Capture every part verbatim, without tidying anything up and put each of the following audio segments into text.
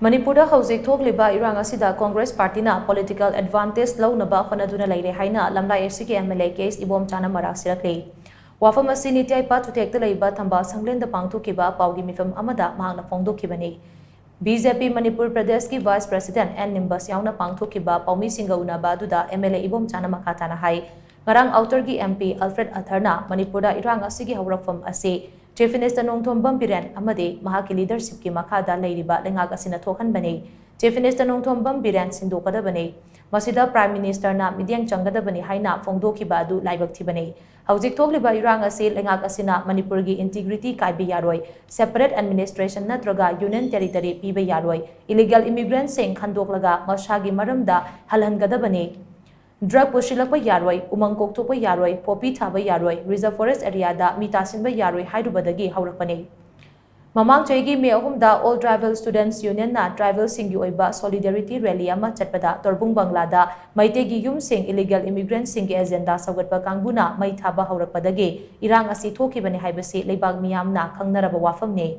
ꯃꯅꯤꯄꯨꯔꯗ ꯍꯧꯖꯤꯛ ꯊꯣꯛꯂꯤꯕ ꯏꯔꯥꯡ ꯑꯁꯤꯗ ꯀꯣꯡꯒ꯭ꯔꯦꯁ ꯄꯥꯔꯇꯤꯅ ꯄꯣꯂꯤꯇꯤꯀꯦꯜ ꯑꯦꯗꯚꯥꯟꯇꯦꯖ ꯂꯧꯅꯕ ꯍꯣꯠꯅꯗꯨꯅ ꯂꯩꯔꯦ ꯍꯥꯏꯅ ꯂꯝꯂꯥꯏ ꯑꯦꯁ ꯁꯤꯒꯤ ꯑꯦꯝ ꯑꯦꯜ ꯑꯦ ꯀꯦ ꯑꯦꯁ ꯏꯕꯣꯝꯆꯥꯅ ꯃꯔꯥꯜ ꯁꯤꯔꯛꯂꯤ꯫ ꯋꯥꯐꯝ ꯑꯁꯤ ꯅꯤꯇꯤ ꯑꯥꯌꯣꯒ ꯊꯨꯊꯦꯛꯇ ꯂꯩꯕ ꯊꯝꯕꯥꯜ ꯁꯪꯂꯦꯟꯗ ꯄꯥꯡꯊꯣꯛꯈꯤꯕ ꯄꯥꯎꯒꯤ ꯃꯤꯐꯝ ꯑꯃꯗ ꯃꯍꯥꯛꯅ ꯐꯣꯡꯗꯣꯛꯈꯤꯕꯅꯤ꯫ ꯕꯤ ꯖꯦ ꯄꯤ ꯃꯅꯤꯄꯨꯔ ꯄ꯭ꯔꯗꯦꯁꯀꯤ ꯚꯥꯏꯁ ꯄ꯭ꯔꯦꯁꯤꯗꯦꯟꯠ ꯑꯦꯟ ꯅꯤꯝꯕꯁ ꯌꯥꯎꯅ ꯄꯥꯡꯊꯣꯛꯈꯤꯕ ꯄꯥꯎꯃꯤꯁꯤꯡꯒ ꯎꯅꯕ ꯑꯗꯨꯗ ꯑꯦꯝ ꯑꯦꯜ ꯑꯦ ꯏꯕꯣꯝꯆꯥꯅ ꯃꯈꯥ ꯇꯥꯅ ꯍꯥꯏ, ꯉꯔꯥꯡ ꯑꯥꯎꯇꯔꯒꯤ ꯑꯦꯝ ꯄꯤ ꯑꯜꯐ꯭ꯔꯦꯗ ꯑꯊꯔꯅ ꯃꯅꯤꯄꯨꯔꯗ ꯏꯔꯥꯡ ꯑꯁꯤꯒꯤ ꯍꯧꯔꯛꯐꯝ ꯑꯁꯤ ꯆꯤꯐ ꯃꯤꯅꯤꯁꯇꯔ ꯅꯣꯡꯊꯣꯝꯕꯝ ꯕꯤꯔꯦꯟ ꯑꯃꯗꯤ ꯃꯍꯥꯛꯀꯤ ꯂꯤꯗꯔꯁꯤꯞꯀꯤ ꯃꯈꯥꯗ ꯂꯩꯔꯤꯕ ꯂꯩꯉꯥꯛ ꯑꯁꯤꯅ ꯊꯣꯛꯍꯟꯕꯅꯤ꯫ ꯆꯤꯐ ꯃꯤꯅꯤꯁꯇꯔ ꯅꯣꯡꯊꯣꯝꯕꯝ ꯕꯤꯔꯦꯟ ꯁꯤꯟꯗꯣꯛꯀꯗꯕꯅꯤ꯫ ꯃꯁꯤꯗ ꯄ꯭ꯔꯥꯏꯝ ꯃꯤꯅꯤꯁꯇꯔꯅ ꯃꯤꯠꯌꯦꯡ ꯆꯪꯒꯗꯕꯅꯤ ꯍꯥꯏꯅ ꯐꯣꯡꯗꯣꯛꯈꯤꯕ ꯑꯗꯨ ꯂꯥꯏꯕꯛ ꯊꯤꯕꯅꯤ꯫ ꯍꯧꯖꯤꯛ ꯊꯣꯛꯂꯤꯕ ꯏꯔꯥꯡ ꯑꯁꯤ ꯂꯩꯉꯥꯛ ꯑꯁꯤꯅ ꯃꯅꯤꯄꯨꯔꯒꯤ ꯏꯟꯇꯤꯒ꯭ꯔꯤꯇꯤ ꯀꯥꯏꯕ ꯌꯥꯔꯣꯏ, ꯁꯦꯄꯔꯦꯠ ꯑꯦꯗꯃꯤꯅꯤꯁꯇ꯭ꯔꯦꯁꯟ ꯅꯠꯇ꯭ꯔꯒ ꯌꯨꯅꯤꯌꯟ ꯇꯦꯔꯤꯇꯔꯤ ꯄꯤꯕ ꯌꯥꯔꯣꯏ, ꯏꯂꯤꯒꯦꯜ ꯏꯃꯤꯒ꯭ꯔꯦꯟꯠꯁꯤꯡ ꯈꯟꯗꯣꯛꯂꯒ ꯃꯁꯥꯒꯤ ꯃꯔꯝꯗ ꯍꯜꯍꯟꯒꯗꯕꯅꯤ꯫ ꯗ꯭ꯔꯒ ꯄꯨꯁꯤꯜꯂꯛꯄ ꯌꯥꯔꯣꯏ, ꯎꯃꯪ ꯀꯣꯛꯊꯣꯛꯄ ꯌꯥꯔꯣꯏ, ꯄꯣꯄꯤ ꯊꯥꯕ ꯌꯥꯔꯣꯏ, ꯔꯤꯖꯔꯚ ꯐꯣꯔꯦꯁ ꯑꯦꯔꯤꯌꯥꯗ ꯃꯤ ꯇꯥꯁꯤꯟꯕ ꯌꯥꯔꯣꯏ ꯍꯥꯏꯔꯨꯕꯗꯒꯤ ꯍꯧꯔꯛꯄꯅꯤ꯫ ꯃꯃꯥꯡ ꯆꯍꯤꯒꯤ ꯃꯦ ꯑꯍꯨꯝꯗ ꯑꯣꯜ ꯇ꯭ꯔꯥꯏꯕꯦꯜ ꯁ꯭ꯇꯨꯗꯦꯟꯠꯁ ꯌꯨꯅꯤꯌꯟꯅ ꯇ꯭ꯔꯥꯏꯕꯦꯜꯁꯤꯡꯒꯤ ꯑꯣꯏꯕ ꯁꯣꯂꯤꯗꯥꯔꯤꯇꯤ ꯔꯦꯂꯤ ꯑꯃ ꯆꯠꯄꯗ ꯇꯣꯔꯕꯨꯡ ꯕꯪꯂꯥꯗ ꯃꯩꯇꯩꯒꯤ ꯌꯨꯝꯁꯤꯡ ꯏꯂꯤꯒꯦꯜ ꯏꯃꯤꯒ꯭ꯔꯦꯟꯠꯁꯤꯡꯒꯤ ꯑꯦꯖꯦꯟꯗꯥ ꯁꯧꯒꯠꯄ ꯀꯥꯡꯕꯨꯅ ꯃꯩ ꯊꯥꯕ ꯍꯧꯔꯛꯄꯗꯒꯤ ꯏꯔꯥꯡ ꯑꯁꯤ ꯊꯣꯛꯈꯤꯕꯅꯤ ꯍꯥꯏꯕꯁꯤ ꯂꯩꯕꯥꯛ ꯃꯤꯌꯥꯝꯅ ꯈꯪꯅꯔꯕ ꯋꯥꯐꯝꯅꯤ꯫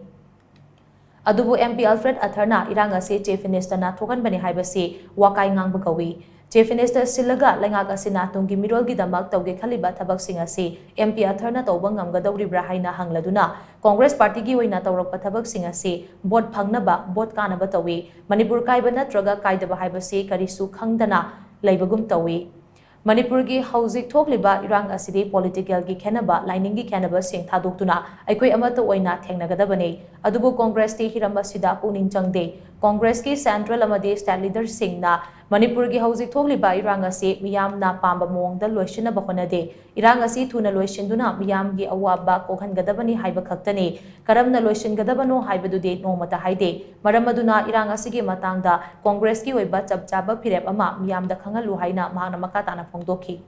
ꯑꯗꯨꯕꯨ ꯑꯦꯝ ꯄꯤ ꯑꯜꯐ꯭ꯔꯦꯗ ꯑꯊꯔꯅ ꯏꯔꯥꯡ ꯑꯁꯤ ꯆꯤꯐ ꯃꯤꯅꯤꯁꯇꯔꯅ ꯊꯣꯛꯍꯟꯕꯅꯤ ꯍꯥꯏꯕꯁꯤ ꯋꯥꯀꯥꯏ ꯉꯥꯡꯕ ꯀꯧꯏ꯫ ꯆꯤꯐ ꯃꯤꯅꯤꯁꯇꯔ ꯁꯤꯜꯂꯒ ꯂꯩꯉꯥꯛ ꯑꯁꯤꯅ ꯇꯨꯡꯒꯤ ꯃꯤꯔꯣꯜꯒꯤꯗꯃꯛ ꯇꯧꯒꯦ ꯈꯜꯂꯤꯕ ꯊꯕꯛꯁꯤꯡ ꯑꯁꯤ ꯑꯦꯝ ꯄꯤ ꯑꯊꯔꯅ ꯇꯧꯕ ꯉꯝꯒꯗꯧꯔꯤꯕ꯭ꯔꯥ ꯍꯥꯏꯅ ꯍꯪꯂꯗꯨꯅ ꯀꯣꯡꯒ꯭ꯔꯦꯁ ꯄꯥꯔꯇꯤꯒꯤ ꯑꯣꯏꯅ ꯇꯧꯔꯛꯄ ꯊꯕꯛꯁꯤꯡ ꯑꯁꯤ ꯚꯣꯠ ꯐꯪꯅꯕ, ꯚꯣꯠ ꯀꯥꯅꯕ ꯇꯧꯏ꯫ ꯃꯅꯤꯄꯨꯔ ꯀꯥꯏꯕ ꯅꯠꯇ꯭ꯔꯒ ꯀꯥꯏꯗꯕ ꯍꯥꯏꯕꯁꯤ ꯀꯔꯤꯁꯨ ꯈꯪꯗꯅ ꯂꯩꯕꯒꯨꯝ ꯇꯧꯏ꯫ ꯃꯅꯤꯄꯨꯔꯒꯤ ꯍꯧꯖꯤꯛ ꯊꯣꯛꯂꯤꯕ ꯏꯔꯥꯡ ꯑꯁꯤꯗꯤ ꯄꯣꯂꯤꯇꯤꯀꯦꯜꯒꯤ ꯈꯦꯟꯅꯕ, ꯂꯥꯏꯅꯤꯡꯒꯤ ꯈꯦꯟꯅꯕꯁꯤꯡ ꯊꯥꯗꯣꯛꯇꯨꯅ ꯑꯩꯈꯣꯏ ꯑꯃꯠꯇ ꯑꯣꯏꯅ ꯊꯦꯡꯅꯒꯗꯕꯅꯤ꯫ ꯑꯗꯨꯕꯨ ꯀꯣꯡꯒ꯭ꯔꯦꯁꯇꯤ ꯍꯤꯔꯝ ꯑꯁꯤꯗ ꯄꯨꯛꯅꯤꯡ ꯆꯪꯗꯦ꯫ ꯀꯣꯡꯒ꯭ꯔꯦꯁꯀꯤ ꯁꯦꯟꯇ꯭ꯔꯦꯜ ꯑꯃꯗꯤ ꯁ꯭ꯇꯦꯠ ꯂꯤꯗꯔꯁꯤꯡꯅ ꯃꯅꯤꯄꯨꯔꯒꯤ ꯍꯧꯖꯤꯛ ꯊꯣꯛꯂꯤꯕ ꯏꯔꯥꯡ ꯑꯁꯤ ꯃꯤꯌꯥꯝꯅ ꯄꯥꯝꯕ ꯃꯑꯣꯡꯗ ꯂꯣꯏꯁꯤꯟꯅꯕ ꯍꯣꯠꯅꯗꯦ꯫ ꯏꯔꯥꯡ ꯑꯁꯤ ꯊꯨꯅ ꯂꯣꯏꯁꯤꯟꯗꯨꯅ ꯃꯤꯌꯥꯝꯒꯤ ꯑꯋꯥꯕ ꯀꯣꯛꯍꯟꯒꯗꯕꯅꯤ ꯍꯥꯏꯕ ꯈꯛꯇꯅꯤ꯫ ꯀꯔꯝꯅ ꯂꯣꯏꯁꯤꯟꯒꯗꯕꯅꯣ ꯍꯥꯏꯕꯗꯨꯗꯤ ꯅꯣꯡꯃꯇ ꯍꯥꯏꯗꯦ꯫ ꯃꯔꯝ ꯑꯗꯨꯅ ꯏꯔꯥꯡ ꯑꯁꯤꯒꯤ ꯃꯇꯥꯡꯗ ꯀꯣꯡꯒ꯭ꯔꯦꯁꯀꯤ ꯑꯣꯏꯕ ꯆꯞ ꯆꯥꯕ ꯐꯤꯔꯦꯞ ꯑꯃ ꯃꯤꯌꯥꯝꯗ ꯈꯪꯍꯜꯂꯨ ꯍꯥꯏꯅ ꯃꯍꯥꯛꯅ ꯃꯈꯥ ꯇꯥꯅ ꯐꯣꯡꯗꯣꯛꯈꯤ꯫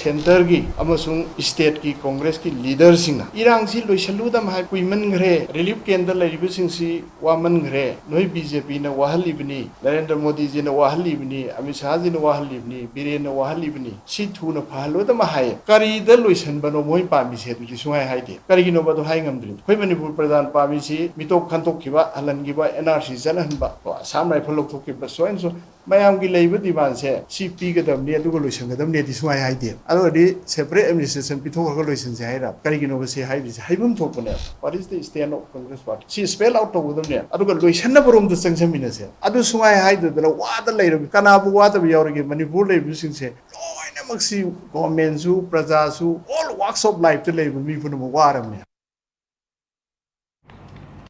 ꯁꯦꯟꯇꯔꯒꯤ ꯑꯃꯁꯨꯡ ꯁ꯭ꯇꯦꯠꯀꯤ ꯀꯣꯡꯒ꯭ꯔꯦꯁꯀꯤ ꯂꯤꯗꯔꯁꯤꯡꯅ ꯏꯔꯥꯡꯁꯤ ꯂꯣꯏꯁꯤꯜꯂꯨꯗ ꯍꯥꯏ ꯀꯨꯏꯃꯟꯈ꯭ꯔꯦ, ꯔꯤꯂꯤꯐ ꯀꯦꯝꯗ ꯂꯩꯔꯤꯕꯁꯤꯡꯁꯤ ꯋꯥꯃꯟꯈ꯭ꯔꯦ, ꯅꯣꯏ ꯕꯤ ꯖꯦ ꯄꯤꯅ ꯋꯥꯍꯜꯂꯤꯕꯅꯤ, ꯅꯔꯦꯟꯗ꯭ꯔ ꯃꯣꯗꯤꯖꯤꯅ ꯋꯥꯍꯜꯂꯤꯕꯅꯤ, ꯑꯃꯤꯠ ꯁꯥꯍꯖꯤꯅ ꯋꯥꯍꯜꯂꯤꯕꯅꯤ, ꯕꯤꯔꯦꯟꯅ ꯋꯥꯍꯜꯂꯤꯕꯅꯤ, ꯁꯤ ꯊꯨꯅ ꯐꯍꯜꯂꯨꯗ ꯍꯥꯏꯌꯦ꯫ ꯀꯔꯤꯗ ꯂꯣꯏꯁꯤꯟꯕꯅꯣ ꯃꯣꯏ ꯄꯥꯝꯃꯤꯁꯦ? ꯑꯗꯨꯗꯤ ꯁꯨꯡꯍꯥꯏ ꯍꯥꯏꯗꯦ꯫ ꯀꯔꯤꯒꯤꯅꯣꯕ ꯑꯗꯨ ꯍꯥꯏ ꯉꯝꯗ꯭ꯔꯤꯗꯣ? ꯑꯩꯈꯣꯏ ꯃꯅꯤꯄꯨꯔ ꯄ꯭ꯔꯖꯥꯅ ꯄꯥꯝꯃꯤꯁꯤ ꯃꯤꯇꯣꯞ ꯈꯟꯗꯣꯛꯈꯤꯕ, ꯍꯜꯍꯟꯈꯤꯕ, ꯑꯦꯟ ꯑꯥꯔ ꯁꯤ ꯆꯠꯍꯟꯕ, ꯀꯣ, ꯑꯁꯥꯝ ꯔꯥꯏꯐꯜ ꯂꯧꯊꯣꯛꯈꯤꯕ, so and so ꯃꯌꯥꯝꯒꯤ ꯂꯩꯕ ꯗꯤꯃꯥꯟꯁꯦ ꯁꯤ ꯄꯤꯒꯗꯕꯅꯤ, ꯑꯗꯨꯒ ꯂꯣꯏꯁꯤꯟꯒꯗꯕꯅꯦꯗꯤ ꯁꯨꯡꯍꯥꯏ ꯍꯥꯏꯗꯦ꯫ ꯑꯗꯨ ꯑꯣꯏꯔꯗꯤ ꯁꯦꯄꯔꯦꯠ ꯑꯦꯗꯃꯤꯅꯤꯁꯇ꯭ꯔꯦꯁꯟ ꯄꯤꯊꯣꯛꯈ꯭ꯔꯒ ꯂꯣꯏꯁꯤꯟꯁꯦ ꯍꯥꯏꯔ? ꯀꯔꯤꯒꯤꯅꯣꯕ ꯁꯤ ꯍꯥꯏꯗ꯭ꯔꯤꯁꯦ? ꯍꯥꯏꯐꯝ ꯊꯣꯛꯄꯅꯦ꯫ What is the stand of Congress Party? ꯁꯤ ꯁ꯭ꯄꯦꯜ ꯑꯥꯎꯠ ꯇꯧꯒꯗꯕꯅꯦ, ꯑꯗꯨꯒ ꯂꯣꯏꯁꯤꯟꯅꯕ ꯔꯣꯝꯗ ꯆꯪꯁꯤꯟꯃꯤꯟꯅꯁꯦ꯫ ꯑꯗꯨ ꯁꯨꯡꯍꯥꯏ ꯍꯥꯏꯗꯗꯅ ꯋꯥꯗ ꯂꯩꯔꯕ, ꯀꯅꯥꯕꯨ ꯋꯥꯗꯕ ꯌꯥꯎꯔꯤꯒꯦ? ꯃꯅꯤꯄꯨꯔ ꯂꯩꯕꯁꯤꯡꯁꯦ ꯂꯣꯏꯅꯃꯛꯁꯤ, ꯒꯣꯔꯃꯦꯟꯁꯨ, ꯄ꯭ꯔꯖꯥꯁꯨ, all walks of lifeꯇ ꯂꯩꯕ ꯃꯤ ꯄꯨꯝꯅꯃꯛ ꯋꯥꯔꯕꯅꯦ꯫